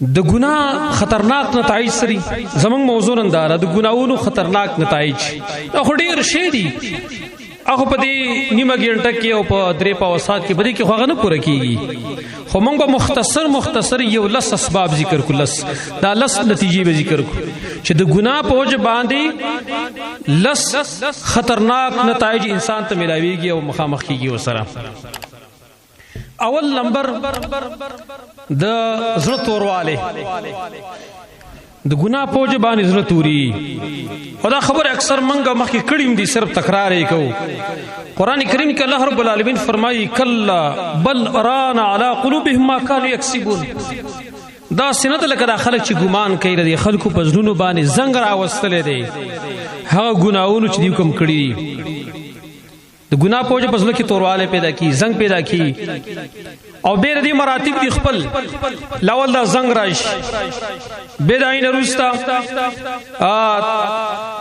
د ګناه خطرناک نتایج سری زمنګ موضوع نن دار د ګناونو خطرناک نتایج دا خو ډیر شی دي. هغه په دې نیمه ګنټه کې او په درې په وسات کې بده کې خو هغه نه پوره کیږي، خو موږ به مختصر مختصر یو لس اسباب ذکر کو، لس دا لس نتیجې به ذکر کو چې د ګناه په وجه باندې لس خطرناک نتایج انسان ته ملاويږي او مخامخ کیږي وسره. اول نمبر د زړه تورواله، د ګناه په وجه باندې زړه توري. او دا خبر اکثر منګه مخکې کړیم دي، صرف تکرار یې کوو. قران کریم کې الله رب العالمین فرمایي کلا بل ران علی قلوبهم ما كانوا یکسبون. دا سند لکه دا خلک چې ګمان کوي د خلکو په زړونو باندې زنګ راوستلې دي، هغه ګناهونو چې دوی کوم کړی دي. د ګناه په وجه په زړه کې تورواله پیدا کی، زنګ پیدا کی، او بیر دې مراتب دي خپل. لاول دا زنګ راشي، به دا عین روستا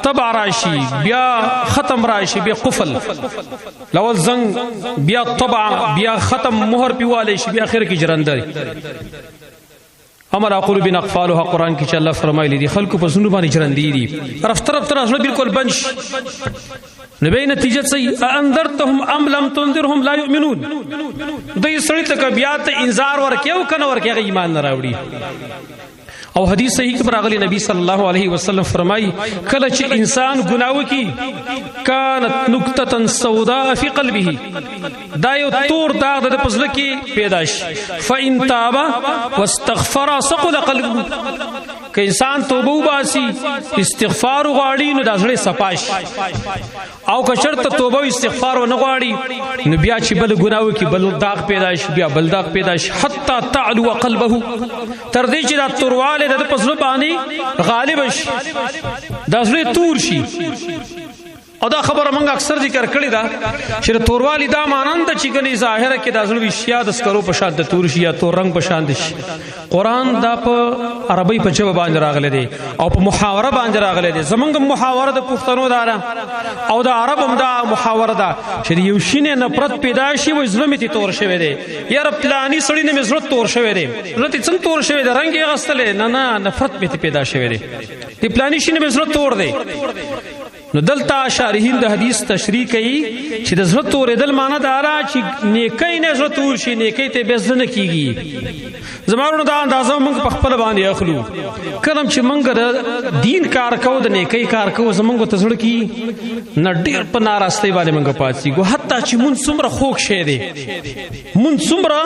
تبع راشي، بیا ختم راشي، بیا قفل. لاول زنګ، بیا طبع، بیا ختم، مہر پیواله شي، بیا اخر کې جرندر. امر اقول بن اقفالها، قران کې چې الله فرمایلی دي خلکو په زړونو باندې جرندې دي، طرف طرف تر زړه بالکل بنش. نو به نتیجه څه؟ انذرتهم ام لم تنذرهم لا يؤمنون. دوی سړی ته بیا ته انذار ورکې او کنه ورکې هغه ایمان نه راوړي. او حدیث صحیح کې راغلی نبی صلی الله علیه وسلم فرمایي کله چې انسان ګناه وکي کانت نقطه سوداء فی قلبه، دا یو تور داغ د پزله کې پیدا شي. فإن تاب واستغفر ثقل قلبه، که انسان توبه وباسي استغفار غواړي نو د زړه صفاش، او که چرته توبه او استغفار نه غواړي نو بیا چې بل ګناه وکي بل داغ پیدا شي، بیا بل داغ پیدا شي، حتی تعلو قلبه، تر دې چې دا تورواله د پزله باندې غالب شي، د زړه تور شي. او دا خبره موږ اکثر ذکر کړې ده چې د توروالي دا مانند چې ګنې ظاهره کې د زړه شیا د سکرو په شان د تور شي یا تور رنگ په شان دي شي. قران دا په عربی په ژبه باندې راغلی دی او په محاوره باندې راغلی دی. زمونږ محاوره د پښتنو دا ده او د عرب هم دا محاوره ده چې یو شي نه نفرت پیدا شي وای زړه مې تی تور شوی دی، یاره پلانی سړی نه مې زړه تور شوی دی، زړه تی څنګه تور شوی دی، رنګ یې غستلې نه نه نفرت مې تی پیدا شوی دی، دی پلانی شي نه مې زړه تور دی. نو دلته شارحین د حدیث تشریح کوي چې د زړه تورېدل معنی دا را چې نیکۍ نه زړه تور شي، نیکۍ ته به زړه نه کیږي. زمارونو دا اندازه موږ په خپل باندې اخلو، کلم چې موږ د دین کار کوو د نیکۍ کار کوو زموږ ته زړه کی نه ډیر په ناراستۍ باندې موږ پاتېږو. حتی چې مونږ څومره خوږ شی دی، مونږ څومره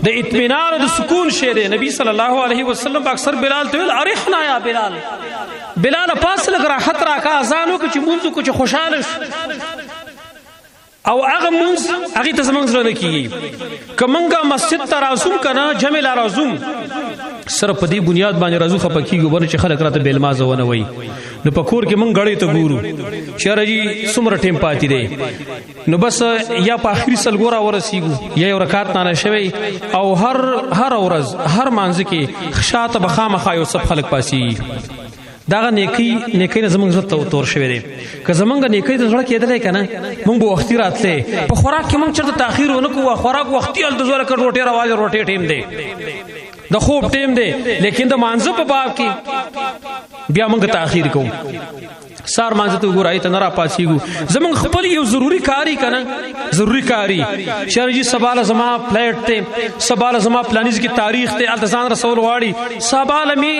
د اطمینان او د سکون شی دی. نبی صلی الله علیه وسلم اکثر بلال ته ویل ارحنا یا بلال، بلال پاس لږ راحت راکا، اذان وکړه چې مونږ کو چې خوشاله شو. او هغه مونږ هغه ته زمونږ زړه نه کیږي. که مونږه مسجد ته راځوم کنه جمع لا راځوم سره په دې بنیاد باندې راځو خپه کیږي ورنه چې خلک راته بېل مازه ونه وایي. نو په کور کې مونږ غړې ته ګورو چې راځي څومره ټیم پاتې دی، نو بس یا په اخري سلګورا ورسیږو یا یو رکعت نه شوی، او هر هر ورځ هر مانځ کې شاته به خامخا یو څه خلک پاسي. داغه نیکی نیکی نه زمونږ زړه ته تور شوی دی. که زمونږ نیکی د زړه کېدلی که نه مونږ به وختي راتلې. په خوراک کې مونږ چېرته تاخیر ونه کوو، خوراک وختي هلته زوره کړ، روټۍ راواله، روټۍ ټیم دی، د خوب ټیم دی، لیکن د مانځه په باب کې بیا مونږ تاخیر کوو. سار مانځه ته وګورای ته نه را پاسیږو. زمونږ خپل یو ضروري کاری کنه، ضروري کاری چې جی سباله زما فلایټ ته، سباله زما پلانیز کی تاریخ ته الته ځان رسول غواړي، سباله می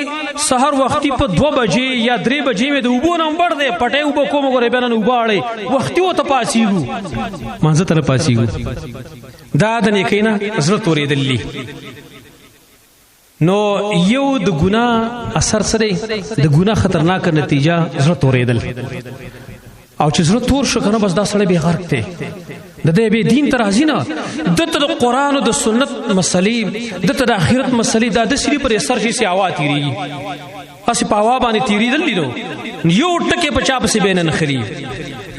سحر وختي په 2 بجې یا 3 بجې مې د اوبو نمبر دی، پټه اوبو کوم غره بیا نه وباړي، وختي وته پاسیږو، مانځه ته نه پاسیږو. دا د نیکۍ نه زړه تورېدلی. نو یو د ګناه اثر سره د ګناه خطرناک نتیجه زړه تورېدل. او چې زړه تور شو کنه بس دا سړی به غرق دی، د دې به دین تر راځي نه، دته د قران او د سنت مسلې، دته د آخرت مسلې، دا د سری پر سر شي سی هوا تیریږي، اسی په هوا باندې تیریدل دي. نو یو ټکی په چا پسې بین نه خري.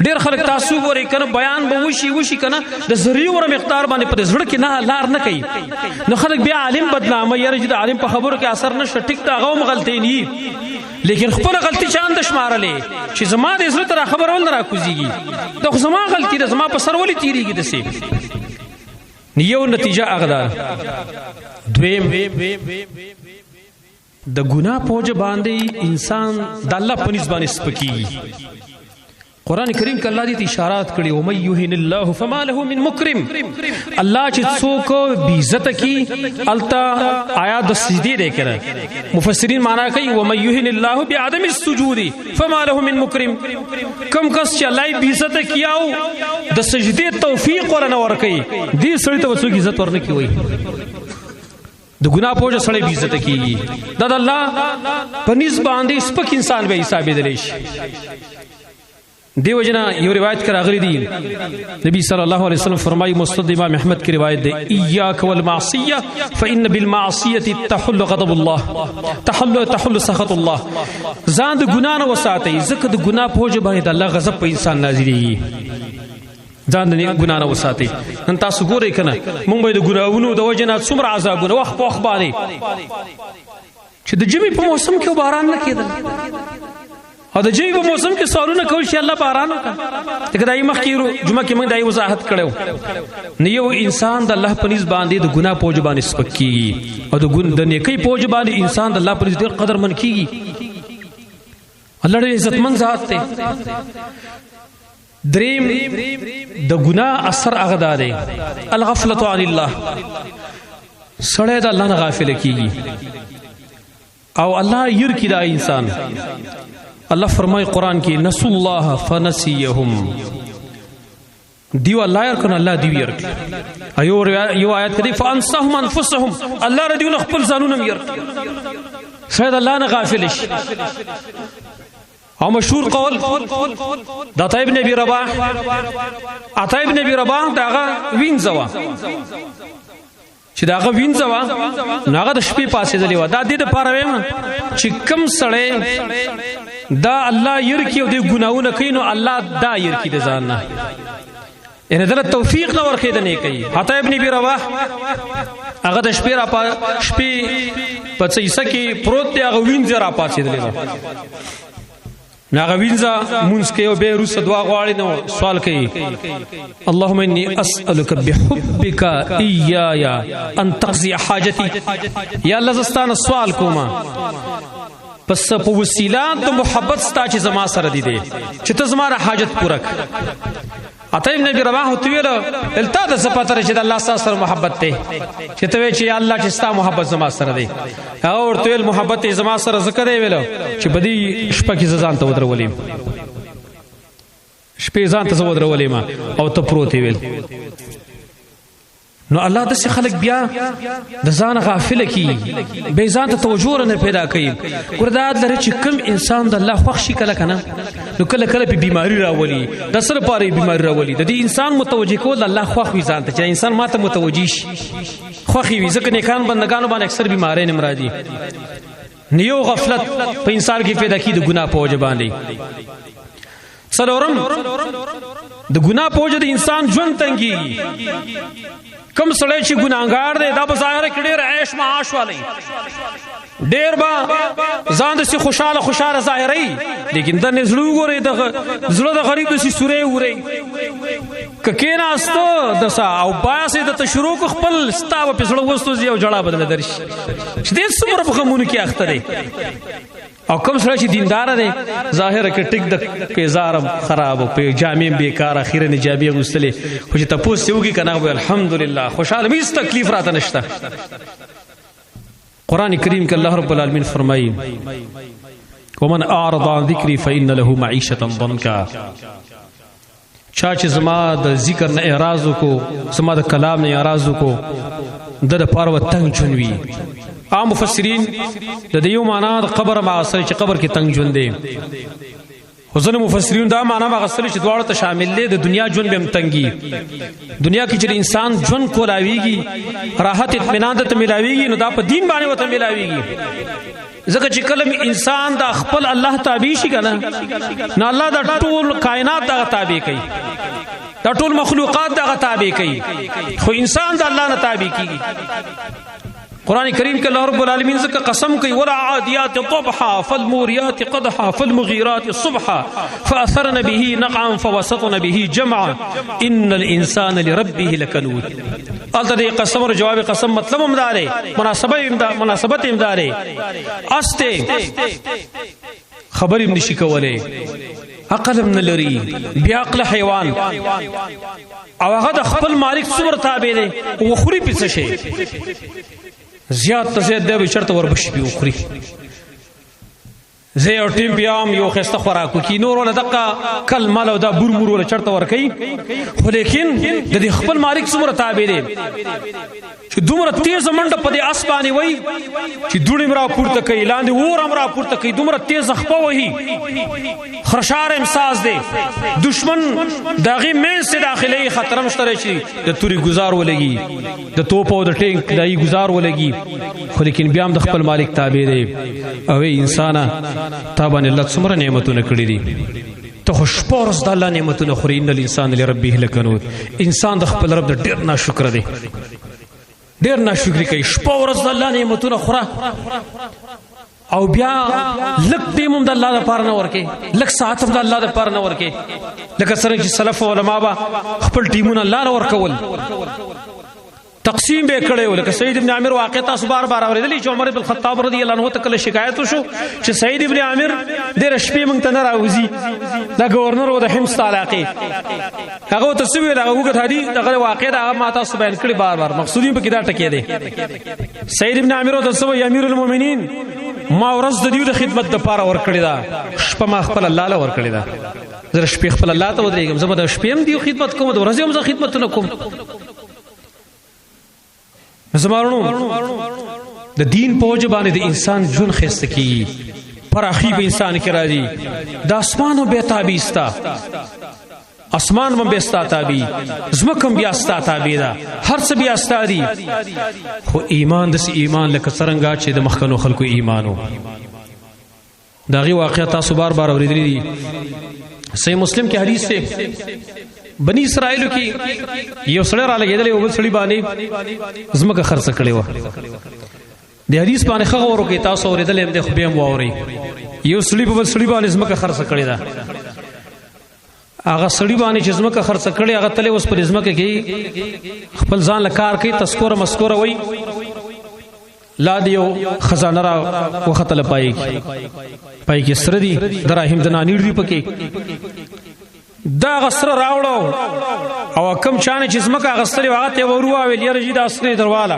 ډیر خلک تاسو ګورئ کنه بیان به وشي وشي کنه د ذریع ور مقدار باندې پر زړه کې نه لار نه کوي. نو خلک بیا عالم بدنامه، یاره چې د عالم په خبرو کې اثر نشته، ټیک ته هغه هم غلطي نه، لیکن خپل غلطي چا اند شمارلې چې زما د زړه تر خبر ول نه راکوزیږي، دا خو زما غلطي ده، زما په سر ولې تیریږي دسې. یو نتیجه هغه ده. دویم د ګناه په وجه باندې انسان د الله په نس باندې سپکیږي. قران کریم کې الله دې ته اشارات کړي، او مې یهن الله فما له من مکرم. الله چې څوک بی عزت کی، التا آیات د سجدي ده کړه. مفسرین معنا کوي و مې یهن الله بعدم السجود فما له من مکرم. کم کس چې الله بی عزت کیاو د سجدي توفیق ورنه ور کوي، دې سړی ته څوک عزت ورنه کوي. د ګناه په وجه سړی بی عزت کیږي. دا د الله په نس باندې سپک انسان به حسابېدلی شي. دیو جنا یو روایت کرا غلی دی، نبی صلی الله علیه وسلم فرمایي، مسند امام احمد کی روایت دی، ایاک والمعصیه فان بالمعصیه تحل غضب الله، تحل سخط الله. ځان د ګنا نه وساتئ، ځکه د ګنا په وجه باندې د الله غضب په انسان نازلېږي. ځان د ګنا نه وساتئ. نن تاسو ګورئ کنه، مونږ به د ګناهونو د وجه نه څومره عذابونه وخت په وخت باندې، چې د جمعې په موسم کې باران نه کېدل، او د جمعې په موسم کې سوالونه کول چې الله باران وکړه. ځکه دای مخکې جمعه کې موږ دای وضاحت کړو. نو یو انسان د الله په نس باندې د ګناه په وجه باندې سپک کیږي، او د ګن د نیکۍ په وجه باندې انسان د الله په نس ډېر قدرمن کیږي. الله ډېر عزتمن ذات دی. دریم د ګناه اثر هغه دا دی، الغفلة عن الله. سړی د الله نه غافل کیږي او الله ير کی دا انسان. الله فرمای قرآن کې، نسوا الله فنسيهم. دیو الله ير کنه، الله دیو ير. ایو یو آیت کې فانسهم انفسهم، الله را دیو خپل ځانونه ير. شاید الله نه غافل شي. او مشهور قول د عطا ابن ابي رباح، عطا ابن ابي رباح داغه وینځوا، چې داغه وینځوا نو هغه د شپې پاسې دلی و. دا د دې لپاره وایم چې کم سړی دا الله ير کی او د ګناونه کوي، نو الله دا ير کی د ځان نه، ان دله توفیق نه ورکې د نه کوي. عطا ابن ابي رباح هغه د شپې را شپې په څه کې پروت دی، هغه وینځ را پاسې دلی و. نو هغه وینځه مونږ کې او به روس دعا غواړي، نو سوال کوي، اللهم اني اسالك بحبك ايايا ان تقضي حاجتي. یا الله زستانه سوال کوما پس په وسیله د محبت ستا چې زما سره دی دی، چې ته زما حاجت پوره کړ. عطا ابن ابي رباح ته ویل، التا د څه پته چې د الله سره محبت دی، چې ته وی چې یا الله چې ستا محبت زما سره دی. او ورته ویل محبت یې زما سره ځکه دی ویل چې په دې شپه کې ځان ته ودرولې، شپې ځان ته ودرولې ما او ته پروت ویل. نو الله د څه خلک بیا د ځان غافل کی، به ځان ته توجه نه پیدا کوي. ګرداد لري چې کم انسان د الله خوښ شي کله کنه، نو کله کله په بیماری راولي، د سر پاره بیماری راولي. د دې انسان متوجه کول د الله خوښ وي ځان ته، چې انسان ماته متوجي شي خوښي وي، ځکه نیکان بندگانو باندې اکثر بیماری نه مرادي. نیو غفلت په انسان کې پیدا کی د ګناه په وجه باندې. څلورم د ګناه په وجه د انسان ژوند تنګيږي. کم سړی چې ګناهګار دی، دا په ظاهر کې ډېر عیش معاش والی، ډېر با ځان د سي خوشاله خوشاله ظاهري، لیکن د نزړه وګورئ، د زړه د غریب د سي سورې وګورئ، که کېناستو د سا او باسې د تشروق خپل ستا په زړه وستوځي او جړه بدل درشي چې دې څومره په غمونو کې اخته دی. او کوم سره چې دیندار دی، ظاهر کې ټیک د پیزارم خراب او په جامې بیکار اخیره نه جامې غوستلې، خو چې تاسو یوږي کنه وي الحمدلله خوشاله، هیڅ تکلیف راته نشته. قرآن کریم کې الله رب العالمین فرمایي، ومن اعرض عن ذکری فإن له معیشة ضنکا. چا چې زما د ذکر نه اعراض وکړو، زما د کلام نه اعراض وکړو، د د پاره و تنگ ژوند وي. عام مفسرین د دې یو معنا د قبر معاصر چې قبر کې تنگ ژوند دی، خو ځینې مفسرین دا معنا واخیستل چې دواړو ته شامل دی، د دنیا ژوند به هم تنګي. دنیا کې چې انسان ژوند کولاویږي، راحت اطمینان ته ملاویږي، نو دا په دین باندې وته ملاویږي. ځکه چې کله انسان دا خپل الله تابع شي کنه، نو الله دا ټول کائنات دغه تابع کوي، دا ټول مخلوقات دغه تابع کوي، خو انسان د الله نه تابع کیږي. قران کریم کې الله رب العالمین ځکه قسم کوي، والعادیات ضبحا فالموریات قدحا فالمغیرات صبحا فاثرن به نقعا فوسطن به جمعا ان الانسان لربه لکنود. الته دې قسم او جواب قسم مطلب هم داري، مناسبت هم داري، استه خبرې هم نشي کولای، عقل هم نه لري، بیا عقل حیوان، او هغه د خپل مالک څومره تابع دی، وخوري پڅ شي زیات ته زیات دی به چرته وربشي پی وخوري. زه یو ټیم بیا هم یو خسته خوراک وکي، نور ولا دقه کل مال او دا بور مور ولا چرته ور کوي، خو لیکن د دې خپل مالک څومره تابع دی چې دومره تیز منډه په دې اس باندې وای چې دوړې مرا پورته کوي، لاندې اور مرا پورته کوي، دومره تیز خپه وهي، خرشار امساز دی، دشمن داغي مین سي داخلي خطر مشتره شي، د توري گزار ولګي، د توپ او د ټینک دای گزار ولګي، خو لیکن بیا هم د خپل مالک تابع دی. او ای انسانه، تا باندې الله څومره نعمتونه کړي دي، ته خو شپه ورځ د الله نعمتونه خوري. ان الانسان لربه لکنود، انسان د خپل رب د ډېر ناشکر دی، ډېر ناشکری کوي، شپه ورځ د الله نعمتونه خوره او بیا لک ټیم هم د الله لپاره نه ورکې، لک ساعت هم د الله لپاره نه ورکې. لکه څنګه چې سلف علما به خپل ټیمونه الله نه ورکول، تقسیم به کړی و. لکه سید ابن عامر واقع تاسو بار بار اورېدلی چې عمر ابن الخطاب رضی الله عنه ته کله شکایت وشو چې سید ابن عامر ډېر شپې مونږ ته نه راوځي، دا گورنر و د حمص علاقې، هغه ته څه ویل، هغه وګت حدیث دغه واقع دا ما تاسو بیان کړی بار بار، مقصودی په کې دا ټکی دی. سید ابن عامر ته څه وی، امیر المؤمنین ما ورځ د دیو د خدمت د پاره ور کړی دا، شپه ما خپل الله له ور کړی دا، زه شپې خپل الله ته ودرېږم، زه به د شپې هم دیو خدمت کوم، د ورځې هم زه خدمتونه کوم. زمارونو د دین په وجه باندې د انسان ژوند ښایسته کیږي، پراخي په انسان کې راځي، د اسمانو بیا تابع ستا، اسمان هم بیا ستا تابع، ځمکه هم بیا ستا تابع ده، هر څه بیا ستا دي. خو ایمان داسې ایمان لکه څرنګه چې د مخکنو خلکو ایمان و. د هغې واقعه تاسو بار بار اورېدلي دي. صحیح مسلم کې حدیث دی، بنی اسرائیلو کې یو سړی را لګېدلی و، بل سړي باندې ځمکه خرڅه کړې وه. د حدیث باندې ښه غور وکړئ، تاسو اورېدلی هم دی خو بیا هم واورئ. یو سړي په بل سړي باندې ځمکه خرڅه کړې ده، هغه سړي باندې چې ځمکه خرڅه کړې هغه تللی اوس په دې ځمکه کې خپل ځان له کار کوي، تسکوره مسکوره وایي، لا دی یو خزانه را وختله پای کې، پای کې سره دي دراهم د نانیر دي پکې، دا غسر راوړو او کم چانه چې زمکه غستلې هغه ته وروا ویل، یاره جی دا سره درواله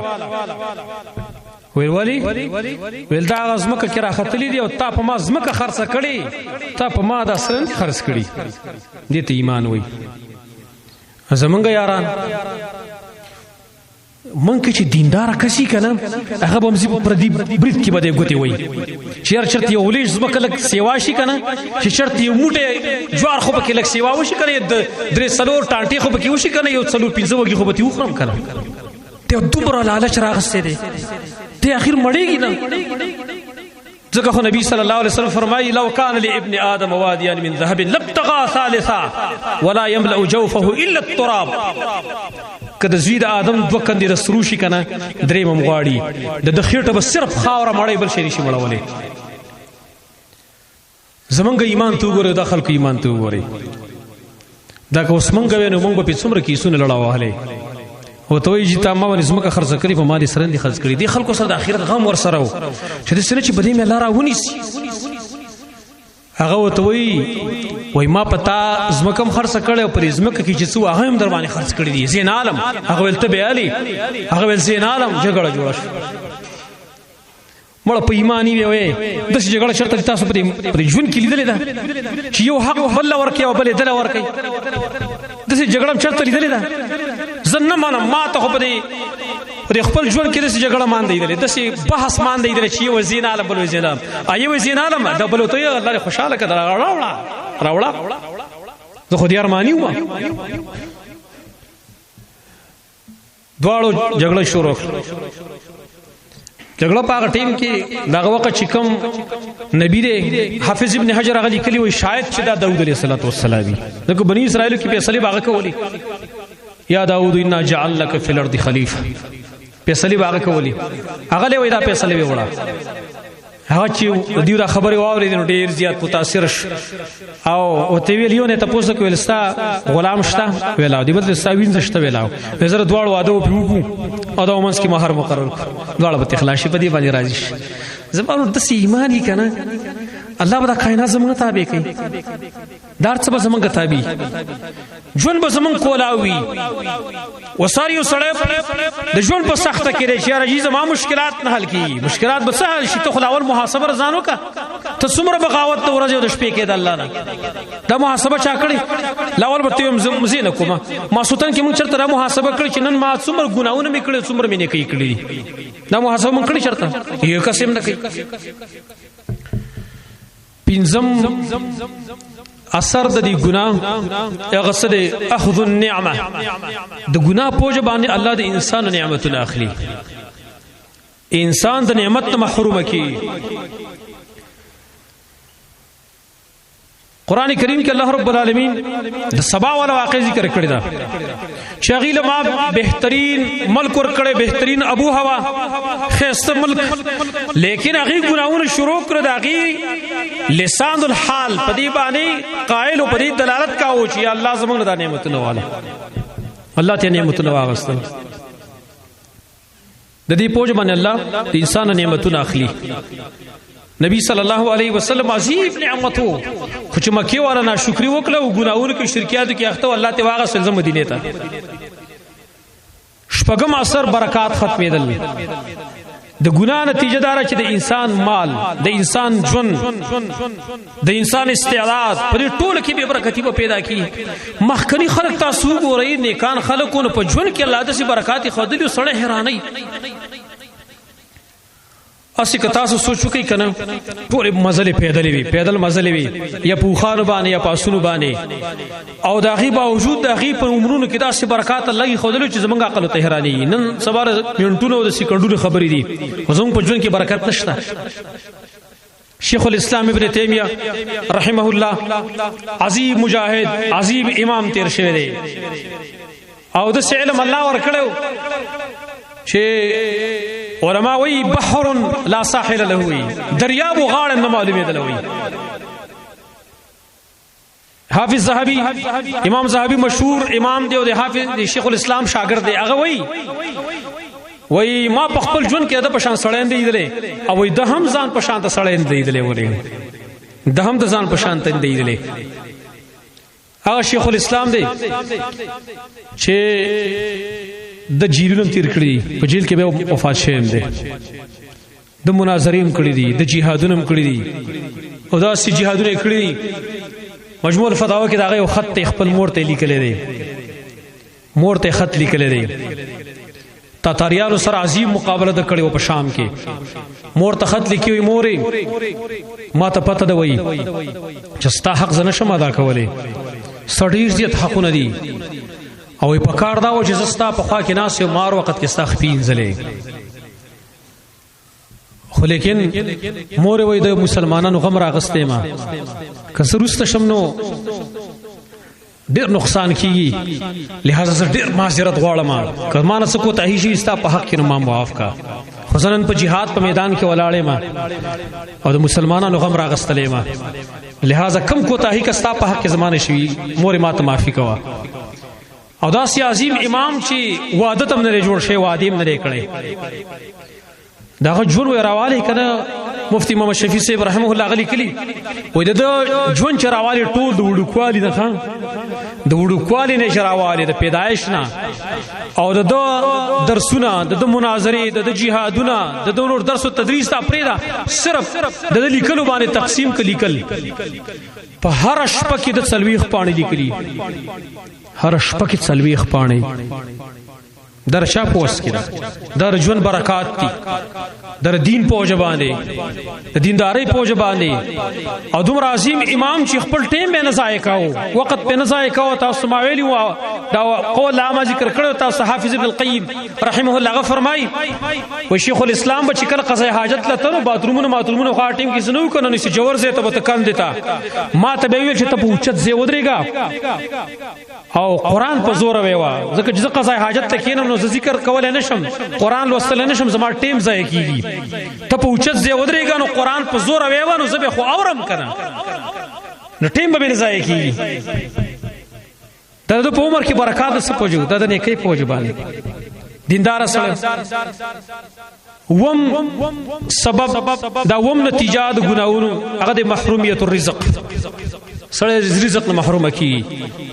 ویل، ولی ویل دا غزمکه کې راختلې دي او تا په ما زمکه خرڅ کړي، تا په ما دا سره خرڅ کړي، دې ته ایمان وای. زمونږ یاران مونږ کې چې دیندار کسي کنه، هغه به مزي پر دې برید کې به دې ګوتې وای چې یار چرته یو ولیش زمکه لک سیوا شي کنه، چې چرته یو موټه جوار خو پکې لک سیوا وشي کنه، د درې څلور ټانټې خو پکې وشي کنه، یو څلور پنځه وږي خو به تې وخورم کنه. ته دومره لالچ راغستې دی، ته اخر مړېږي نه. ځکه خو نبی صلی الله علیه وسلم فرمایي، لو کان لابن آدم وادیان من ذهب لابتغى ثالثا ولا يملأ جوفه الا التراب. که د زوی د آدم دوه کندې د سرو شي که نه، دریم هم غواړي، د ده خېټه به صرف خاوره مړی، بل شی نشي مړولی. زمونږ ایمان ته وګورئ، دا خلکو ایمان ته وګورئ. دا که اوس مونږ وی نو مونږ به پې څومره کیسونه لړا وهلې. او ته وایي چې تا ما باندې ځمکه خرڅه کړې، په ما دې سره نه خرڅ کړې. دې خلکو سره د آخرت غم ورسره و چې داسې نه چې په دې مې الله راونیسي. هغه ورته وایي، وایي ما په تا ځمکه هم خرڅه کړې او په دې ځمکه کې چې څه وو هغه هم در باندې خرڅ کړي دي. زه نه عالم. هغه ویل ته به علي، هغه ویل زه نه عالم. جګړه جوړه شوه. مړه په ایمانی وی وی داسې جګړه چېرته تاسو په دې ژوند کې لیدلې ده چې یو حق بل ورکوي او بل یې دله ورکوي؟ داسې جګړه هم چېرته لیدلې ده؟ زه نه منم. ما ته خو په دې خپل ژوند کې داسې جګړه مان دی لیدلې، داسې بحث مان دی لیدلې چې یو زین عالم بل زین عالم، یو زین عالم د بل ته الله دې خوشاله کړه، راوړه راوړه، زه خو دې ارماني وم. دواړو جګړه شروع کړه. جګړه په هغه ټیم کې دغه وخت چې کوم نبی دی، حافظ ابن حجر هغه لیکلی وایي شاید چې دا داود علیه الصلاة والسلام وي، ځکه بني اسرائیلو کې فیصلې به هغه کولې. یا داود انا جعلناک فی الارض خلیفه. فیصله باغ کولی، هغه له وای دا فیصله وی وړه. هغه چې دیو دا خبرې واورېدې نو ډېر زیات متاثر شو، او ورته ویل یو نه تپوس وکړ، ویل ستا غلام شته؟ ویلاو. دی بل ستا وینځه شته؟ ویلاو. زه دواړو واده وپې وکړو او دا منځ کې مہر مقرر کړو، دواړه به تخلاص شي، په دې باندې راضي شي. زما ورور داسې ایمان یې که نه، الله به دا کائنات زموږ تابع کوي، دا هر څه به زموږ تابع، ژوند به زموږ کولاوي. وسار یو سړی د ژوند په سخته کې دی چې یاره جی زما مشکلات نه حل کیږي، مشکلات به څه حل شي؟ ته خو اول محاسبه ځان وکړه، ته څومره بغاوت د ورځې او د شپې کې د الله نه دا محاسبه چا کړې؟ لاول به ته یم زه نه کومه ما سوتن کې مونږ چرته دا محاسبه کړې چې نن ما څومره ګناهونه مې کړې، څومره مې نیکۍ کړې دي؟ دا محاسبه مونږ کړې چرته؟ یو قسم نه کوي. پنځم اثر د دې ګناه هغه څه دی، اخذ النعمه. د ګناه پوجا باندې الله د انسان نعمتونه اخلي، انسان د نعمت نه محروم کی. قران کریم کې الله رب العالمین د سبا والا واقع ذکر کړی دا چې هغه له ما بهترین ملک ور کړی، بهترین ابو هوا، خسته ملک، لیکن هغه ګناونه شروع کړ. د هغه لسان الحال په دې باندې قائل په دې دلالت کاوه چې الله زموږ د نعمتونو والا، الله ته نعمتونه واغستل. د دې پوج باندې الله د انسان نعمتونه اخلي. نبی صلی الله علیه وسلم عظیم نعمتو، خو چې مکه والا ناشکری وکړه او ګناهونو کې شرکیاتو کې اخته، الله ته واغه سلزم مدینه ته. شپږم اثر برکات ختمېدل. د ګناه نتیجه دار چې د انسان مال، د انسان ژوند، د انسان استعداد په دې ټول کې به برکتی به پیدا کی. مخکنی خلک تاسو ګورئ، نیکان خلکو په ژوند کې الله د سي برکات خدلی سره حیراني. اسی که تاسو سوچ وکئ کنه، ټول مزلې پیدلې وي، پیدل مزلې وي، یا پوخانو باندې یا پاسونو باندې، او د هغې باوجود د هغې په عمرونو کې داسې برکات الله یې ښودلو چې زمونږ عقل ته حیراني. نن سبا منټونو او د سیکنډونو خبرې دي، خو زمونږ په ژوند کې برکت نشته. شیخ الاسلام ابن تیمیه رحمه الله عظیم مجاهد، عظیم امام تیر شوی دی، او د علم الله ورکړو چې علما وی بحر لا ساحل له وی، دریاب غاړه نه معلومېدل وی. حافظ زهبي، امام زهبي مشهور امام دی او د حافظ د شیخ الاسلام شاګرد دی، هغه وی وی ما په خپل ژوند کې د پشان سړی نه دی او وی د هم ځان په شان ته سړی نه دی لیدلی، ولې د هم د ځان په شان ته نه دی لیدلی. هغه شیخ الاسلام دی چې د جیلونو تیر کړی، په جیل کې به وفات شوی دی، د مناظرې هم کړی دي، د جهادونو هم کړی دي، او داسې جهادونه یې کړي دي. مجموع الفتاوا کې د هغه یو خط ته خپل مور ته لیکلی دی، مور ته خط لیکلی دی. تاتاریانو سره عظیم مقابله د کړې و په شام کې، مور ته خط لیکي وي، مورې ما ته پته ده وایي چې ستا حق زه نشم ادا کولی، ستا ډېر زیات حقونه دي، او په کار دا و چې زه ستا په خوا کې ناست یم، هر وخت کې ستا خپې اینځلې. خو لیکن مور وایي د مسلمانانو غم راغستې ما، که زه وروسته شم نو ډېر نقصان کیږي، لہذا زه ډېر معذرت غواړم، که ما نه څه کوتاهي شي ستا په حق کې نو ما معاف کا. خو زه نن په جهاد په میدان کې ولاړ یم او د مسلمانانو غم راغستلې ما، لہذا کم کوتاهي که ستا په حق کې زما نه شوي، مور ما ته معافي کوه. او داسې عظیم امام چې واده ته هم نه دی جوړ شوی، وعدې هم نه دی کړی، دغه ژوند وی راوالی کنه. مفتی محمد شفیع صاحب رحمه الله غلی کلی وای د ژوند چې راوالی ټول د وړوکوالي نه، خان د وړوکوالي نه چې راوالی د پیدایش نه، او د درسونه، د مناظرې، د جهادونه، د نور درس او تدریس ته پرېدا، صرف د لیکلو باندې تقسیم ک لیکل. په هر شپه کې د 40 پاڼې لیکلي، هر شپه کې 40 پاڼې. در شا پوس کې در ژوند برکات دي، در دین پوجا باندې، د دیندارۍ پوجا باندې. او دومره عظیم امام چې خپل ټیم به نه ضایع کاوه، وخت به نه ضایع کاوه. تاسو ما ویلی و دا قول ما ذکر کړو تاسو. حافظ ابن القیم رحمه الله غ فرمای و شیخ الاسلام به چې کله قضای حاجت لته نو باترومونو ماترومونو خو ټیم کې زنو کنه، نو چې جوور زه ته به تکان دیتا، ما ته به ویل چې ته په اوچت ځای ودرېږه او قران په زور ویوا، ځکه چې قضای حاجت ته کینم نو نو زه ذکر کولای نشم، قران لوستل نشم، زما ټیم ضایع کیږي. ته په اوچت ځای ودرېږه نو قران په زور ویوه نو زه به خو اورم کنه، نو ټیم به مې ضایع کیږي. دا د په عمر کې برکات څه پوجو، دا د نیکۍ پوجو باندې دیندار سره. وم سبب دا وم نتیجه د ګناونو هغه د محرومیت الرزق، سړی رزق نه محروم کی،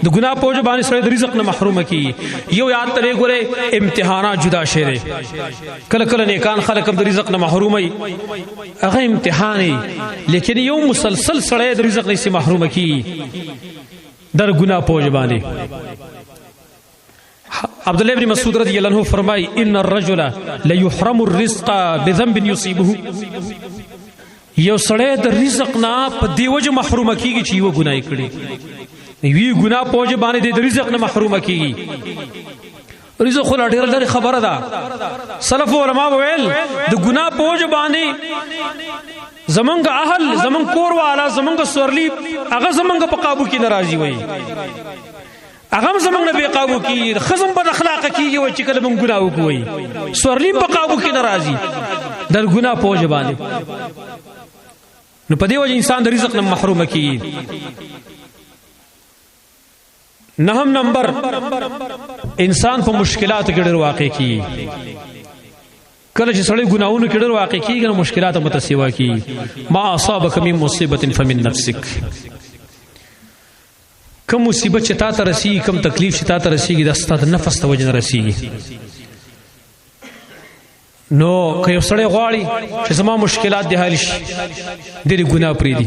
د ګناه په وجه باندې سړی د رزق نه محروم کی. یو یاد ترې ګوره امتحانات جدا شه دي، کله کله نیکان خلک هم د رزق نه محروم وي، هغه امتحان دی، لیکن یو مسلسل سړی د رزق نه محروم کی در ګناه په وجه باندې. عبد الله ابن مسعود رضی الله عنه فرمای ان الرجل لا يحرم الرزق بذنب يصيبه، یو سړی د رزق نه په دی وجه محروم کیږي چې یو ګناه کړي، وی ګناه په وجه باندې د رزق نه محروم کیږي. رزق خو ډېر لري خبره ده. سلف علماء ویل د ګناه په وجه باندې زمونږ اهل، زمونږ کور والا، زمونږ سورلی هغه زمونږ په قابو کې ناراضي وي، هغه هم زمونږ نه بې قابو کیږي، خزم بد اخلاق کیږي وای چې کله مونږ ګناه وکړو، سورلی په قابو کې ناراضي د ګناه په وجه باندې. نو په دې وجه انسان د رزق نه محروم کیږي. نهم نمبر، انسان په مشکلاتو کې ډېر واقع کیږي. کله چې سړی ګناهونو کې ډېر واقع کیږي نو مشکلات متسیوا کیږي. ما اصابک من مصیبت فمن نفسک، کوم مصیبت چې تا ته رسیږي، کوم تکلیف چې تا ته رسیږي، دا ستا د نفس ته وجه نه رسیږي. نو که یو سړی غواړي چې زما مشکلات دې حل شي، دې ګناه پرېږدي،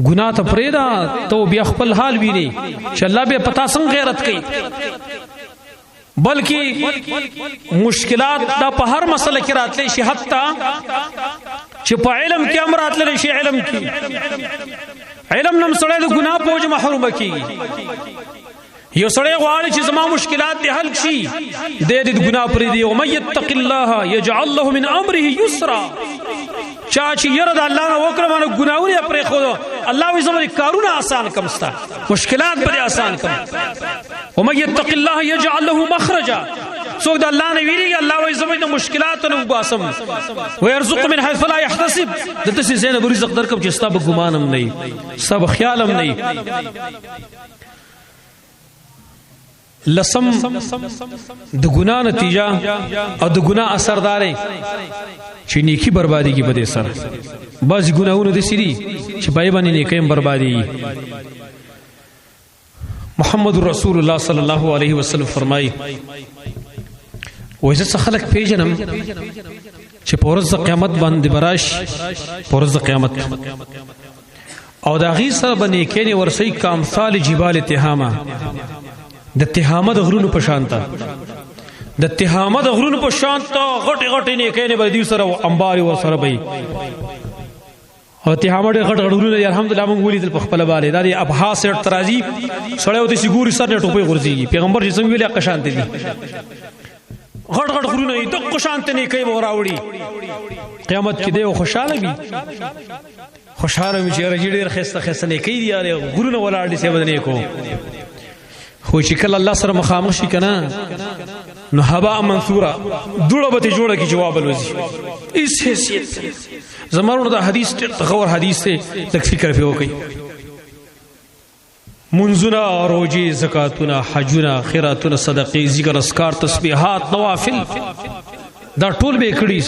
ګناه ته پرېږده، ته بیا خپل حال ویني چې الله بیا پتا څنګه غیرت کوي. بلکې مشکلات دا په هر مسله کې راتلی شي، حتی چې په علم کې هم راتلی شي. علم کې علم نم سړی د ګناه په وجه محروم کیږي. یو سړی غواړي چې زما مشکلات دې حل شي، دې د ګناه پرې دی. او مې یتق الله یجعل له من امره یسرا، چا چې یره د الله نه وکړه باندې ګناونه پرې خو الله وي زموږ کارونه آسان کم، ستا مشکلات به آسان کم. او مې یتق الله یجعل له مخرجا، څوک د الله نه ویریږي الله وایي زموږ د مشکلاتو نه وباسم. ويرزق من حيث لا يحتسب، دته سي زینب رزق درکم چې ستا به ګمان هم نه، ستا به خیال هم نه. لسم د ګنا نتیجه او د ګنا اثر دارې چې نیکی بربادي کې بده سره. بعض ګناهونه د سری چې پای باندې نیکي هم بربادي. محمد رسول الله صلی الله علیه وسلم فرمایي وای زه څه خلک پیژنم چې په ورځ د قیامت باندې براش، په ورځ د قیامت او د هغې سره به نیکۍ نه ورسوي کامثال جبال تهامه، د تهامه د غرونو په شان ته، د تهامه د غرونو په شان ته غټې غټې نیکۍ نه به دوی سره انبارې ورسره به. او تهامه ډېر غټ غټ غرونه دي، الحمدلله موږ ولیدل په خپله باندې. دا د ابها سیټ ته راځي سړی ورته چې ګوري سر نه ټوپۍ غورځېږي. پیغمبر چې څنګه ویلي هغه شان ته دي، غټ غټ غرونه دي، دغه شان ته نیکۍ به راوړي. قیامت کې دی خوشحاله وي، خوشحاله وي چې یاره ډېر ښایسته ښایسته نیکۍ دي، یاره غرونه ولاړ دي سیبه د نیکو. خو چې کله الله سره مخامخ شي که نه نو هبا منثوره دوړه به ترې جوړه کړي جواب الوځي، هېڅ حیثیت. زما وروڼو دا حدیث ډېر غور حدیث دی، لږ فکر پرې وکړئ. منځونه، روژې، زکاتونه، حجونه، خیراتونه، صدقې، ذکر، اذکار، تسبیحات، نوافل، دا ټول به یې کړي،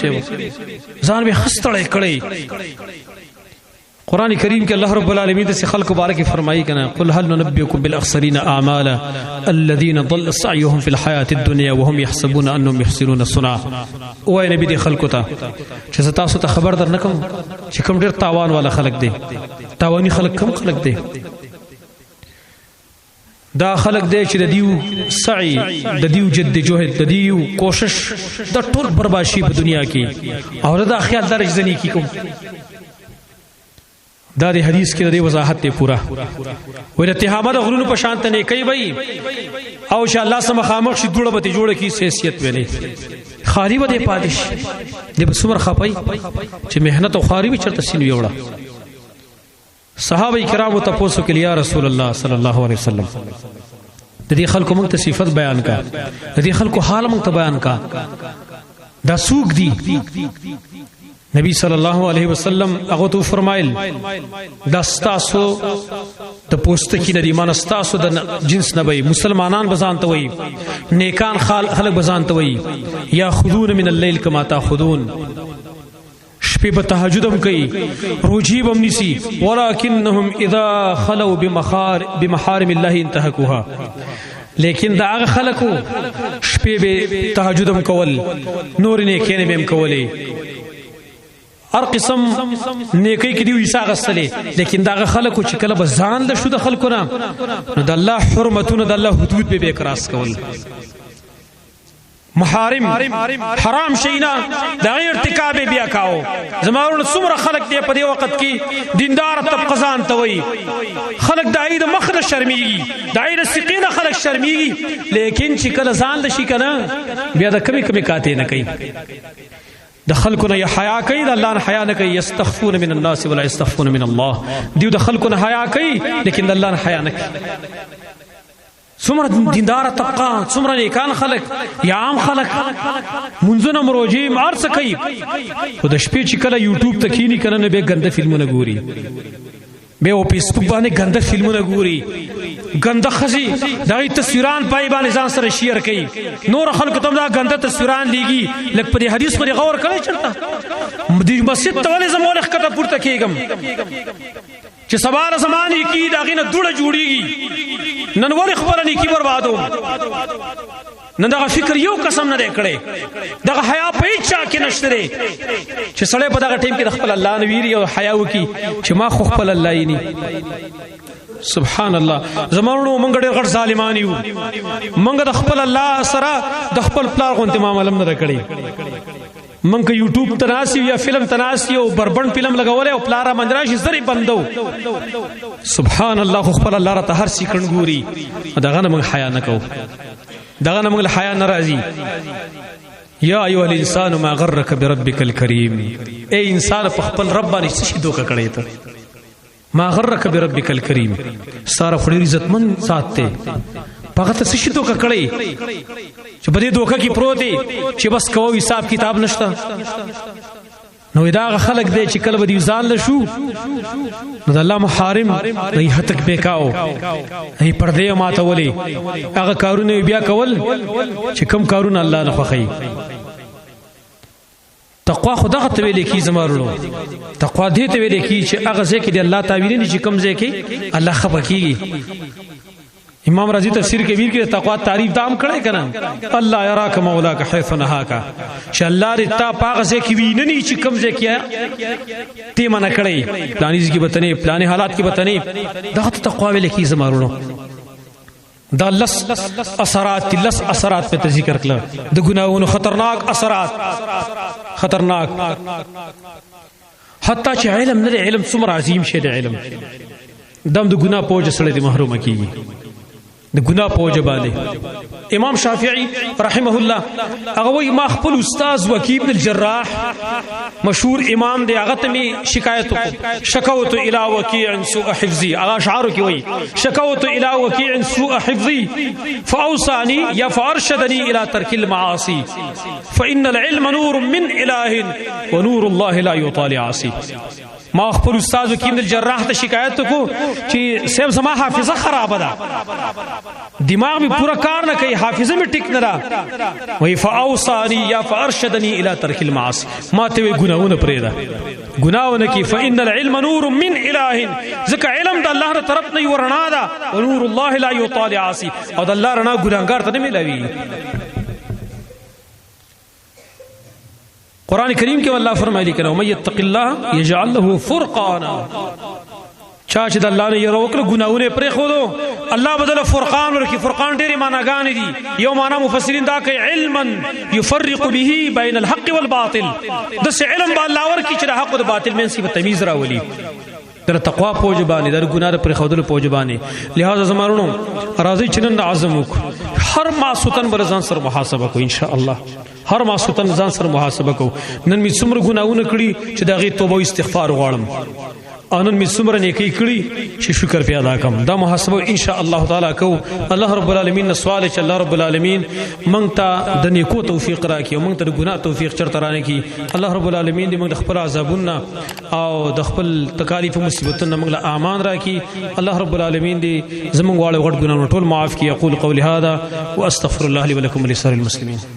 ځان به ښه ستړی کړی. قرآن کریم کې الله رب العالمین د خلق مبارک فرمایي کنه قل هل ننبئكم بالاخسرین اعمالا الذين ضل سعيهم في الحیاه الدنيا وهم يحسبون انهم يحسنون صنعا. وای نبی دې خلکو ته چې زه تاسو ته خبر درنکم چې کوم ډیر تاوان والا خلک دي، تاوانی خلک کم خلک دي، دا خلک دی چې د دیو سعی، د دیو جد جهد، د دیو کوشش د ټول برباد شي په دنیا کې، او دا خیال درج ځنی کی کوم. دا د حدیث کې د وضاحت دی پورا. وې د تهامه د غرونو په شان ته نیکي وي او چې الله سم مخامخ شي دوړه به جوړه کی حیثیت ویلې خالی به پاتې شي. د بسمر خپای چې مهنت او خاري به چرته سین ویوړه. صحابه کرامو تاسو کې یا رسول الله صلی الله علیه وسلم د دې خلکو موږ ته صفت بیان کا، د دې خلکو حال موږ ته بیان کا، دا سوق دي؟ نبی صلی الله علیه وسلم هغه ته فرمایل، دا ستاسو د پوستکی نه دی، مان ستاسو د جنس نه وي، مسلمانان بزان ته وي، نیکان خلق بزان ته وي. یاخذون من الليل کما تاخذون، شپې په تهجد هم کوي، روجي هم نیسي، ولکنهم اذا خلو بمخار بمحارم الله انتهكوها. لیکن دا هغه خلکو شپې به تهجد هم کول، نور نه کینې به هم کولې، هر قسم نیکی کې دی ویسا غسلې، لیکن دا خلکو چې کله به ځان له شو د خلکو نه، نو د الله حرمتونه، د الله حدود به به کراس کول، محارم حرام شینا د غیر ارتکاب بیا کاو. زمارونه څومره خلک دی په دې وخت کې دیندار طبقه ځان ته وای، خلک د عید مخ نه شرمېږي، د عید سقینه خلک شرمېږي، لیکن چې کله ځان لشي کنه بیا د کمی کمی کاته نه کوي، د خلکو نه حیا کوي، د الله نه حیا نه کوي. یستخفون من الناس ولا یستخفون من الله، دیو د خلکو نه حیا کوي لیکن د الله نه حیا نه کوي. څومره دیندار طبقه، څومره نیکان خلک یا عام خلک منځونه مروجي ارڅ کوي، خو د شپې چې کله یوټیوب ته کینی کنه نه به ګنده فلمونه ګوري، به او فیسبوک باندې ګنده فلمونه ګوري، ګنده خزي دا تصویران پای باندې ځان سره شیر کوي، نور خلکو ته دا ګنده تصویران لیږي. لکه په دې حدیث باندې غور کړئ، چرته دې مسجد ته ولې زموږ ښکته پورته کېږم چې سبا زمانه کی دا غینه دوړه جوړیږي، نن ولې خپل نیکی بربادو؟ نن دغه فکر یو قسم نه دی کړی، دغه حیا په هیڅ چا کې نشته دی چې سړی په دغه ټیم کې د خپل الله نه ویری او حیا وکي چې ما خو خپل الله یې ني. سبحان الله، زمونږ مونږ ډېر غټ ظالمان یو، مونږ د خپل الله سره د خپل پلار غونته معاملې نه کړې. مونږ یوټیوب ته ناست یا فلم ته ناست یو بربند فلم لګولې او پلار باندې راشي زری بندو. سبحان الله، خو خپل الله راته هر سیکنډ ګوري، دغه نه مونږ حیا نه کوو، دغه نه مونږ حیا نه راځي. یا ایها الانسان ما غرک بربک الکریم، اے انسان په خپل رب باندې څه شي دوکه کړی ته؟ ما غرک بربک الکریم، ستاره خو ډېر عزتمن ذات دی، هغه ته څه شي دوکه کړی چې په دې دوکه کې پروت دی چې بس کوو حساب کتاب نشته؟ نو دا هغه خلک دی چې کله به دی ځان له شو نو د الله محارم دی هتک بکاو ای پردې ماته ولي، هغه کارونه بیا کول چې کم کارونه الله نه خوښي. تقوا خو دغه ته ویل کی زمارونو، تقوا دې ته ویل کی چې هغه ځای کې دی الله تعالی نه چې کم ځای کې الله خپه کیږي. امام رازی تفسیر کبیر کې تقوا تعریف دام کړی کنه، الله یراک مولاک حيث نهاک، چې الله دې تا پاغه ځای کې ویني چې کم ځای کې تی منع کړی، پلانیز کې بتنې پلانې حالات کې بتنې، دغه ته تقوا ویل کی زمارونو. دا لس اثرات، لس اثرات په ذکر کړل، د ګناهونو خطرناک اثرات، خطرناک. حتی چې علم نه، علم څومره عظیم شی دی، علم دم د ګناه پوج سره دی محروم کیږي د ګناه په وجه باندې. امام شافعي رحمه الله هغه وایي ما خپل استاد وکیع ابن الجراح مشهور امام دی، هغه ته می شکایت وکړ، شکوت الى وکیع سوء حفظي، هغه اشعار کې وایي شکوت الى وکیع سوء حفظي فاوصاني یا فارشدني الى ترك المعاصي فان العلم نور من اله ونور الله لا يطالع عاصي. ما خپل استاد وکیع ابن الجراح ته شکایت کو چې سیم زما حافظه خراب ده، دماغ می پورا کار نه کوي، حافظه می ټیک نه ده. وی فاوصانی یا فارشدنی الى ترک المعاصی، ما ته وی ګناونه پرې ده، ګناونه کی، فان العلم نور من اله، ځکه علم د الله تر طرف نه ورنا ده، ونور الله لا يطالع عاصی، او د الله رڼا ګناګار ته نه ملاوي. قرآن کریم کې الله فرمایلی کنه، ومن یتق الله یجعل له فرقانا، چا چې د الله نه یره وکړه ګناهونه پرې خودو الله بدل فرقان ورکی. فرقان ډېرې معناګانې دي، یو معنا مفسرین دا کوي علما یفرق به بین الحق والباطل، د څه علم به الله ورکی چې د حق او د باطل منځ کې تمیز راولي، در تقوا پوج باندې، در ګناه پر خودلو پوج باندې. لہذا زمارونو راځي چې نن عزم وکړو، هر ما سوتن بر ځان سره محاسبه کو ان شاء الله، هر ما سوتن ځان سره محاسبه کو. نن می څومره ګناهونه کړی چې د هغې توبه او استغفار غواړم. او نن می څومره نیکی کړی چې شکر پې ادا کوم. دا محاسبه ان شاء الله تعالی کو. الله رب العالمین نه سوال چې الله رب العالمین مونږ ته د نیکو توفیق راکړي او مونږ ته د ګناه توفیق چرته رانه کړي. الله رب العالمین دې مونږ د خپل عذابونو او د خپل تکالیف او مصیبتونو مونږ له امان راکړي. الله رب العالمین دې زمونږ واړه غټ ګناهونه ټول معاف کړي. اقول قولی هذا واستغفر الله لي ولكم ولسائر المسلمين.